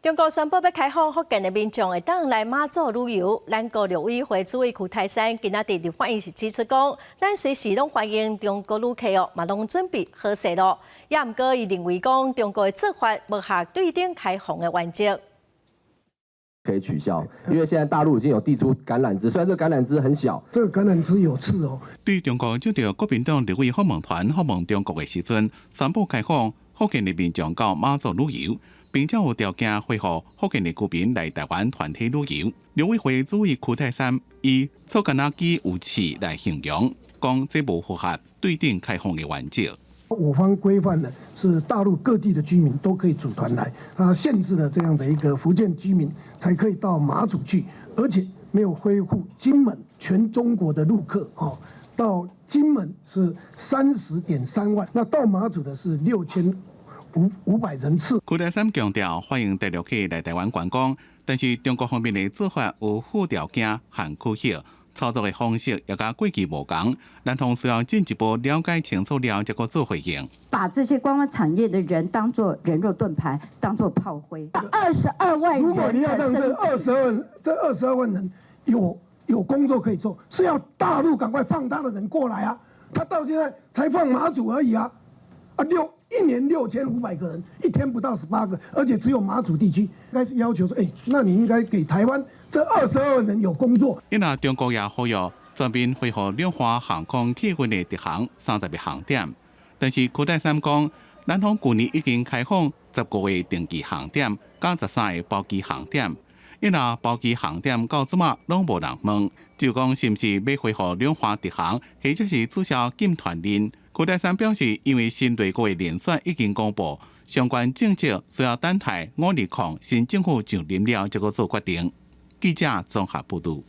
中國宣布欲開放福建的民眾會當來馬祖旅遊。咱國陸委會主委邱太三今仔佇立法院是指出講，咱隨時攏歡迎中國旅客哦，嘛攏準備好勢囉。也毋過伊認為講，中國的做法無合對等開放的原則。可以取消，因為現在大陸已經有遞出橄欖枝，雖然這個橄欖枝很小，這個橄欖枝有刺哦。對中國接著國民黨立委訪問團訪問中國的時陣，宣布開放福建的民眾到馬祖旅遊，並且有條件恢復福建的居民來台灣團體旅遊。陸委會主委邱太三以錯橄欖枝有刺來形容，講這無符合對等開放的原則。我方規範的是大陸各地的居民都可以組團來，啊，限制了這樣的一個福建居民才可以到馬祖去，而且沒有恢復金門全中國的陸客哦，到金門是30.3萬，那到馬祖的是6500人次。邱太三強調歡迎大陸客來台灣觀光，但是中國方面的做法有附條件和拒絕。操作的方式也佮過去無仝，南方需要進一步了解清楚了，才閣做回應。把這些觀光產業的人當做人肉盾牌，當做炮灰。22萬人，如果你要讓這22萬人有工作可以做，是要大陸趕快放他的人過來啊！他到現在才放馬祖而已啊！啊一年6500個人，一天不到18個，而且只有馬祖地區，應該是要求說，欸，那你應該給台灣這22萬人有工作。因為中國也呼籲全面恢復兩岸航空客運的直航30個航點，但是邱太三講，南方舊年已經開放15個定期航點，佮13個包機航點，因為包機航點到這馬攏無人問，就講是毋是欲恢復兩岸直航，或者是取消禁團令。邱太三表示，因為新內閣的人選已經公布，相關政策需要等待520新政府就任了，才閣做決定。記者綜合報導。